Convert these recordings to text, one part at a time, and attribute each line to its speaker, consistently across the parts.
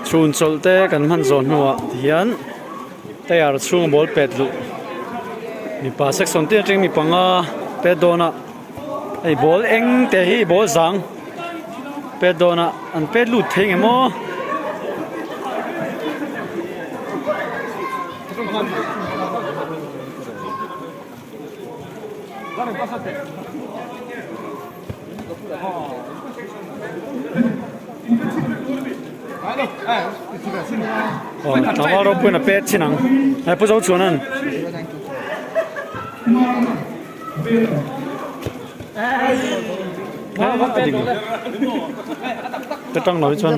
Speaker 1: Chhun chawlh te kan hman zawh hnuah tihian tyre chhunga ball pet luh mipa section te atangin mi panga pet dawn a hei ball eng te hi ball zang pet dawn a an pet lut thei nge maw. Aw tlangval ropuiin a pet chin ang he pu zo chuan an ka tang lo hi chuan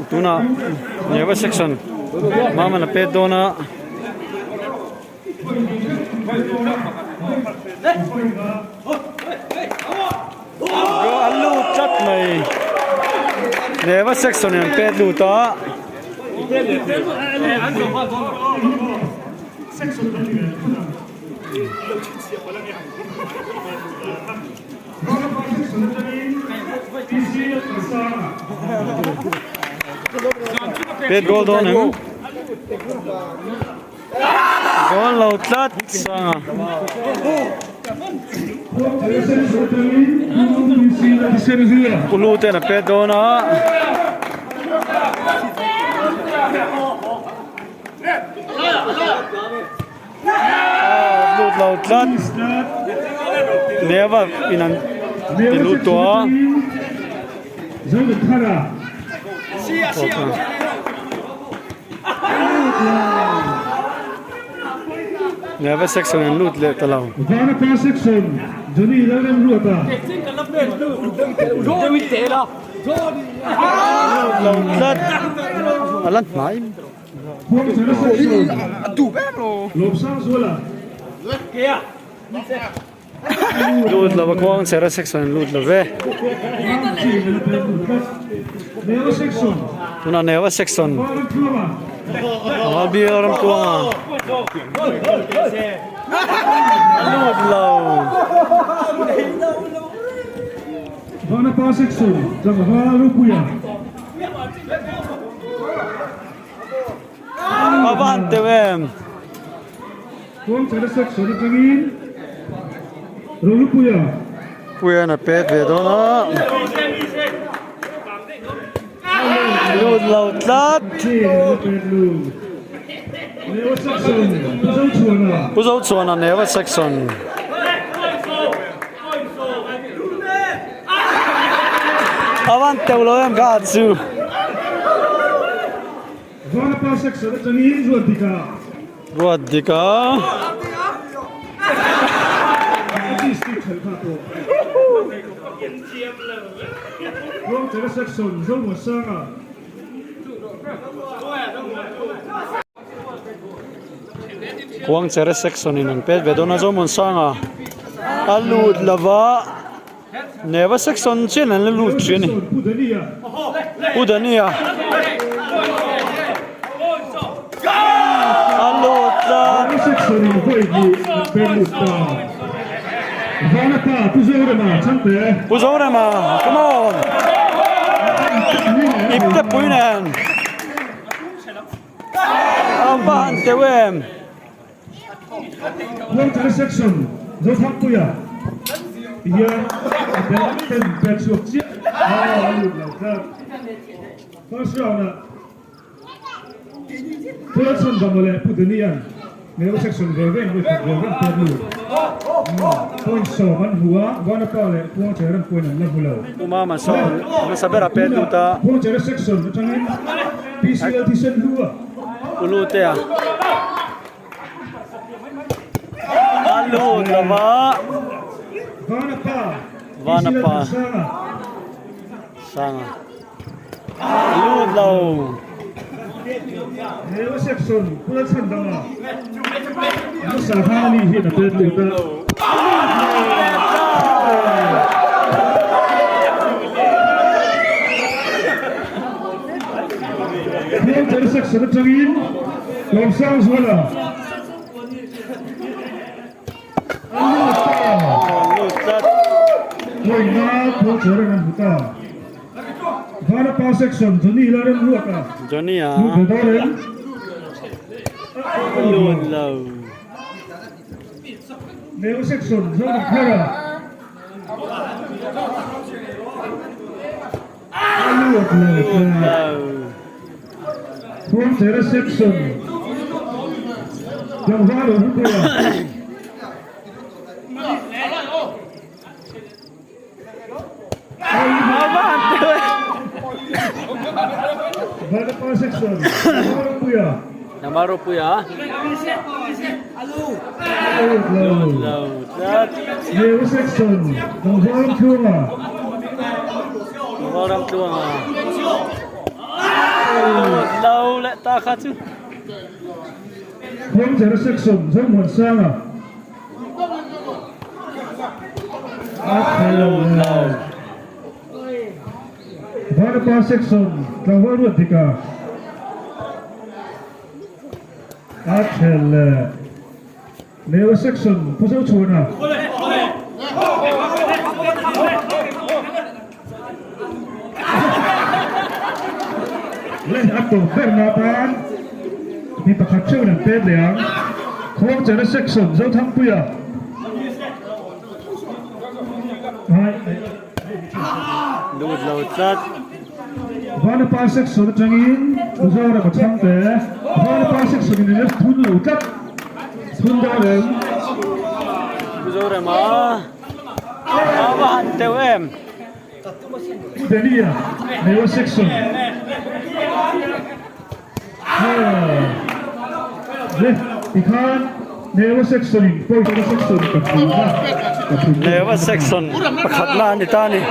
Speaker 1: Tunah Neva section Maman a pet dawn a. A lut tlat mai. Neva section in an pet lut a. Pet goal dawn em? Goal lo tlat sanga. Ulu ten a pet dawn a. Lut lo tlat Neva in an ti lut tawh a. Neva section an lut leh ta lo. Lut lo tlat a la hnai. Lut lo a kawng chera section lut lo ve. Tunah Newa section Val ram tuanga lut lo.
Speaker 2: Vanapa section Tlangval Ropuia.
Speaker 1: A van teuh em?
Speaker 2: Kawngchar section atangin Rohlupuia.
Speaker 1: Puian a pet ve dawn a. Lut lo tlat. Pu Zochhuana Newa section. A van teuh lo em ka chu.
Speaker 2: Vanapa section atangin Ruatdika.
Speaker 1: Ruatdika.
Speaker 2: Kawngchara section Zomuansanga.
Speaker 1: Kawngchara section in an pet ve dawn a Zomuansanga a lut lova Neva section chian an la lut thin a ni. Pu Dania a lut tlat. Pu Zorema come on ipte pui nen a va han teuh em.
Speaker 2: Kawngchar section Zothangpuia ti hian a bel ten pek chhuak chiah a a lut lo tlat. First round ah Tualchhan Damo leh Pu Danian Mero section ve ve an vawikhat ve ve an pek lut. Point sawm an hmu a, Vanapa leh Kawngchar an point an la hmu lo.
Speaker 1: Pu Mama sawn hmasa ber a pek lut a.
Speaker 2: Kawngchar section atangin PCL thisen hlu a.
Speaker 1: Ulutea a lut lo va Vanapa Sanga lut lo.
Speaker 2: Kawngchar section atangin. Lawmsangzuala a lut ta.
Speaker 1: Lut tlat.
Speaker 2: Point nga Khuangchera an hmu ta. Vanapa section Johnny Lalremruata
Speaker 1: Johnny a
Speaker 2: lut ve dawn em?
Speaker 1: Lut lo.
Speaker 2: Neu section Zonuthara a lut lo tlat. Khuangchera section Tlangval Awhupua. Vanapa section Tlangval
Speaker 1: Tlangval Ropuia.
Speaker 2: Lut
Speaker 1: lo tlat.
Speaker 2: Neu section Tlangval Ramtluanga.
Speaker 1: Tlangval Ramtluanga. Lo leh ta kha chu.
Speaker 2: Khuangchera section Zomuansanga. A thalo lo. Vanapa section tlangval ruat dik a. A thel leh Newa section Pu Zochhuana. Leh a tawp ber na tan mi pakhat theuh in an pet leh ang. Khuangchera section Zothangpuia.
Speaker 1: Lut lo tlat.
Speaker 2: Vanapa section atangin Mizoram a chhang te. Vanapa section in an thun lo tlat. Thun dawn em?
Speaker 1: Mizoram a a va han teuh em?
Speaker 2: Dania Newa section. Tikhan Newa section in pawisa section ka thun a.
Speaker 1: Newa section pakhat na a ni ta a ni.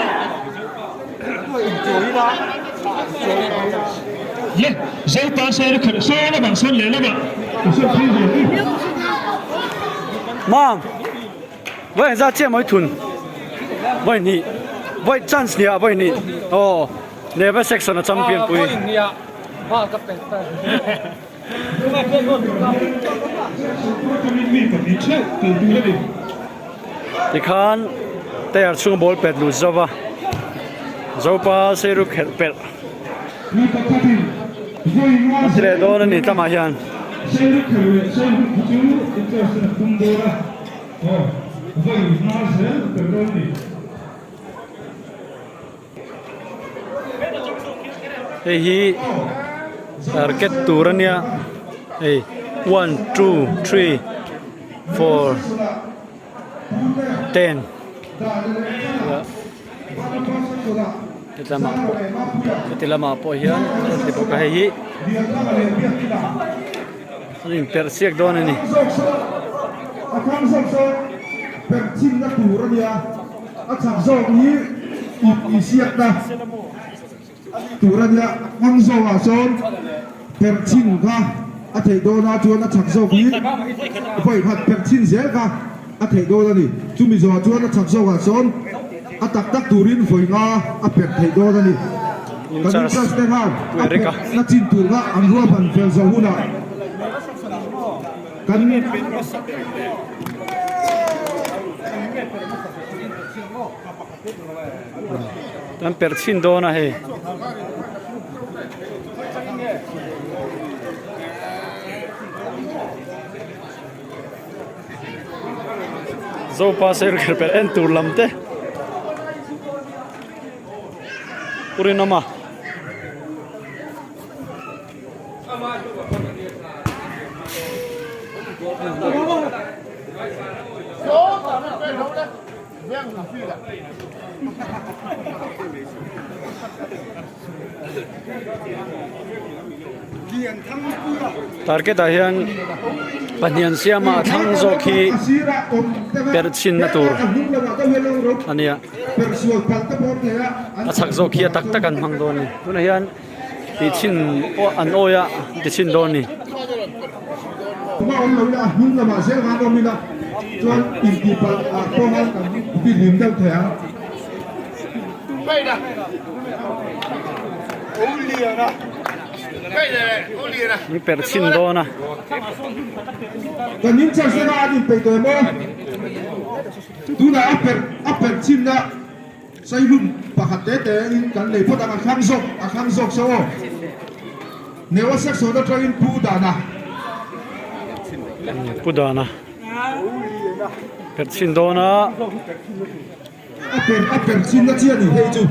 Speaker 1: Mam Vawi engzat chiah mawi thun vawi hnih vawi chance hnih ah vawi hnih aw Neva section a champion pui. Tikhan tyre chhunga ball pet lut zo va Zopa seirup khelh pelh a ti leh dawn a ni tlamah hian. Hei hi target tur a nia hei one two three four ten hetlama pawh heti lamah pawh hian a ti bawk a hei hi an inperh siak dawn a ni.
Speaker 3: A chak zawk hi ip insiakna tur a nia, hmang zawkah chuan perh chhin kha a theih dawn a, chuan a chak zawk hi vawi khat perh chhin zel kha a theih dawn a ni. Chumi zawhah chuan a chak zawkah chuan a tak tak turin vawi nga a perh theih dawn a ni. Kan in-charge te khan a perhna chin tur kha an ruahman fel zawh hunah Kan
Speaker 1: Kan perh chhin dawn a hei. Zopa ser perh en tur lam te. Purinawma. Target ah hian pahnian siama a thlang zawk hi perh chhinna tur a nia a chhak zawk hi a tak tak an hmang dawn a ni tunah hian. Tih chhin pawh an awi a ti chhin dawn a ni.
Speaker 3: Tumah awm lo ila a hnung lamah zel khan awm ila chuan intihpalh ah pawh khan kan fihlim deuh thei ang.
Speaker 1: An per chhin dawn a.
Speaker 3: Kan in church lama an inpeih tawh em aw? Tunah a per a per chhinna Saihlum pakhat te te in kan nei phawt ang a thlang zawk a thlang zawk saw aw. Newa section atangin Pu Dana.
Speaker 1: Pu Dana. Per chhin dawn a.
Speaker 3: A per a per chhin na chi a ni hei chu.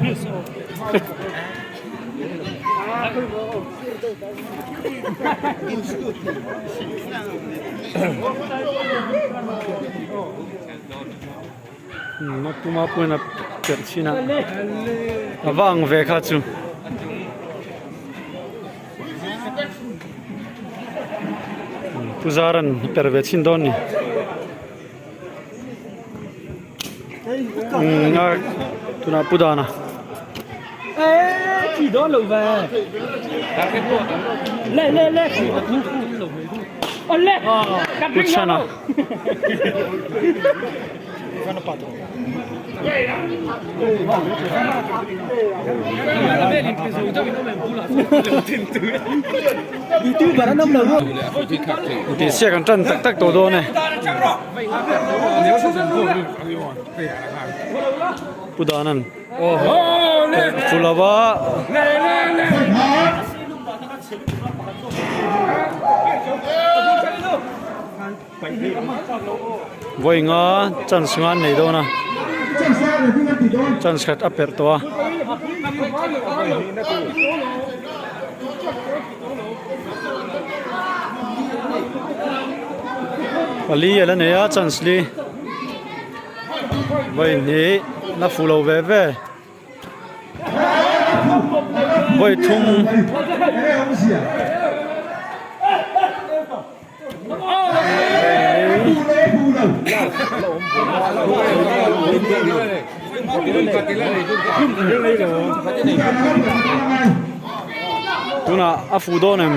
Speaker 1: A puma pawhin a perh chhin a a va ang ve kha chu. Pu Zaran a perh ve chhin dawn a ni. Tunah Pu Dana. Pu Chhana. Tih siak an tan tak tak tawh dawn e. Pu Danan fu lova. Vawi nga chance nga an nei dawn a chance khat a perh tawh a. Pali a la nei a chance li vawi hnih la fuh lo ve ve. Vawi thum. Tunah a fuh dawn em?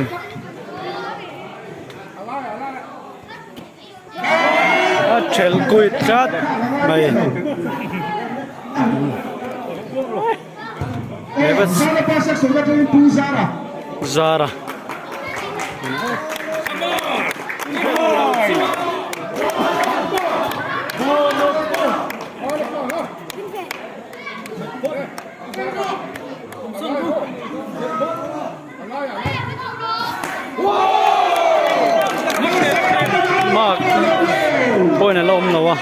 Speaker 1: A thelh kuit tlat mai. Zara. Mark point a la awm lo a a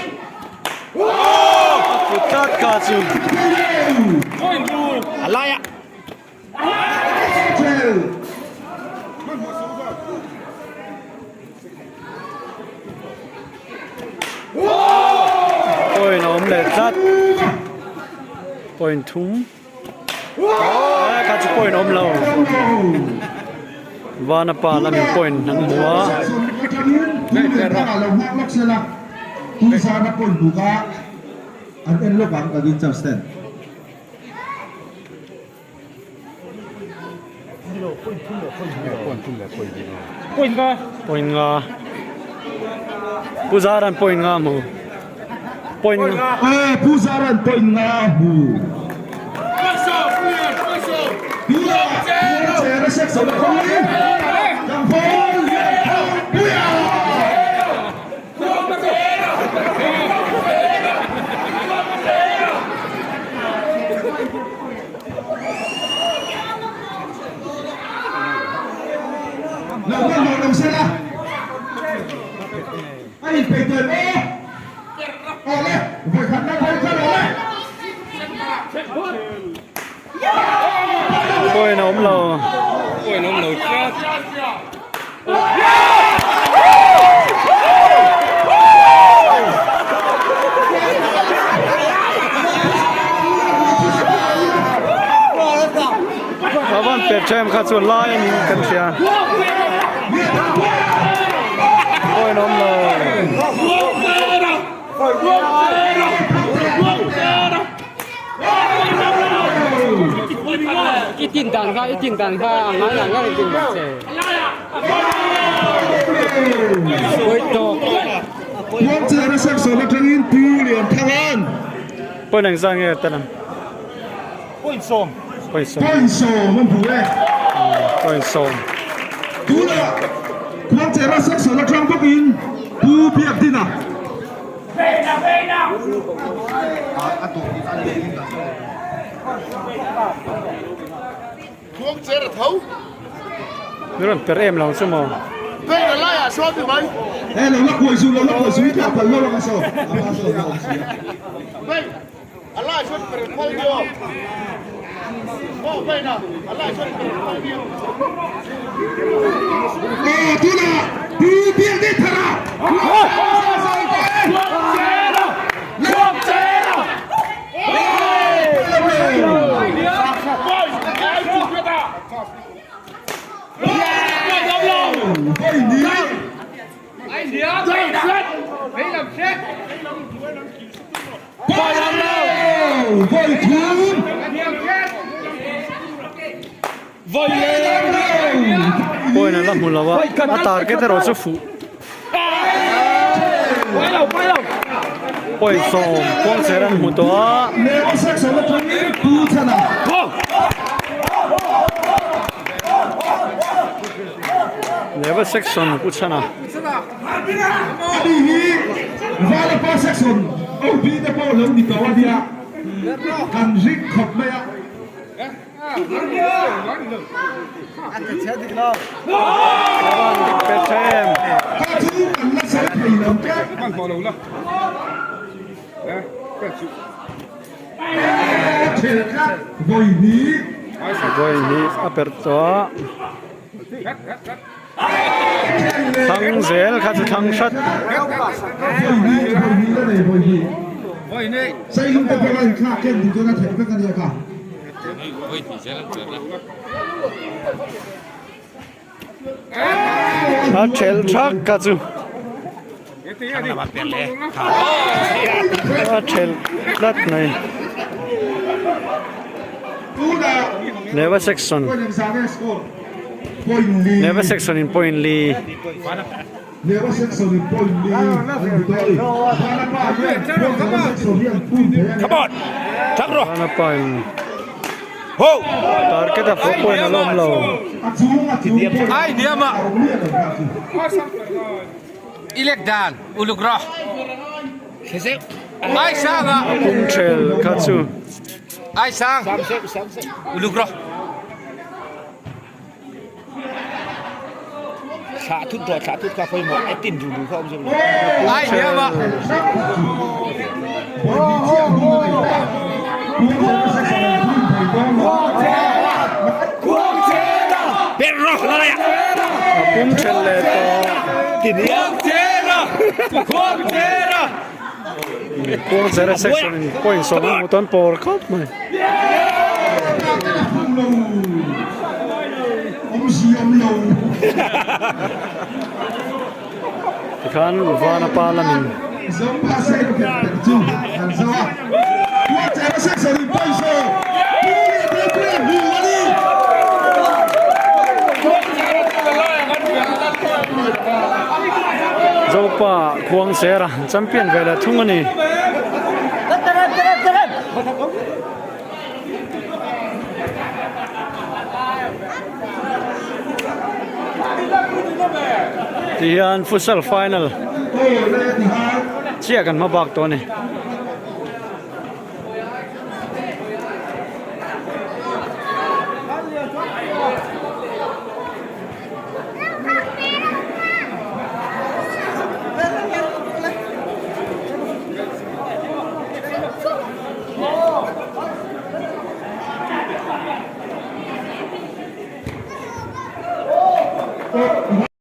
Speaker 1: kut tlat ka chu a lai a. Point a awm leh tlat point thum. Kha chu point awm lo. Vana pa lamin point an hmu a. Point nga. Pu Zaran point nga hmu. Point nga.
Speaker 3: Pu Zaran point nga hmu.
Speaker 1: Point a awm lo.
Speaker 4: Point a awm lo tlat.
Speaker 1: A van pet tha em kha chuan lai a niin kan hria. Point a awm lo.
Speaker 4: I tin dan kha i tin dan kha a ngai ngai ngai tin bawk che. Pawi tawk.
Speaker 3: Muangchera section atangin Pu Lianthanga'n.
Speaker 1: Point engzah nge tan ang?
Speaker 2: Point sawm.
Speaker 1: Point sawm.
Speaker 3: Point sawm a hmu e.
Speaker 1: Point sawm.
Speaker 3: Tunah Khuangchera section atang bawkin Pu Biakdina.
Speaker 1: Mi rawn per em lo chu maw?
Speaker 3: E lo la khuai su lo la khuai su i thlah phal lo ang a saw a hma saw na awm si a. Aw tunah Pu Biakdithara
Speaker 1: Point an la hmu lo a, a target erawh chu fuh. Point sawm kawngcher an hmu tawh a. Leva section pu chhan a.
Speaker 3: Ani hi Valapa section OB te pawh lo ni tawh a nia, kan ring khawp mai a. Kha chu kan la sawi thei lo tlat. Thel tlat vawi hnih.
Speaker 1: Vawi hnih a perh tawh a. Thlang zel kha chu thlang hrat. A thelh thak kha chu a thelh tlat mai. Neva section Neva section in point li. Vanapa in target a four point a la awm lo. A pum thel kha chu.
Speaker 5: Ai sang. Uluk ro. Thlah thut rawh thlah thut kha pawimawh e tin du du kha awm zawk lo. Ai hiam a. Per ro la ya.
Speaker 1: Pum thel leh tawh.
Speaker 5: Tin hiam. Khuang chera.
Speaker 1: Khuang chera section in point sawm a hmu tawn pawr khawp mai. Tikhan Vana pa lamin Zopa Khuangchera champion ve leh thung a ni. Tihian futsal final chiah kan hma bak tawh a ni.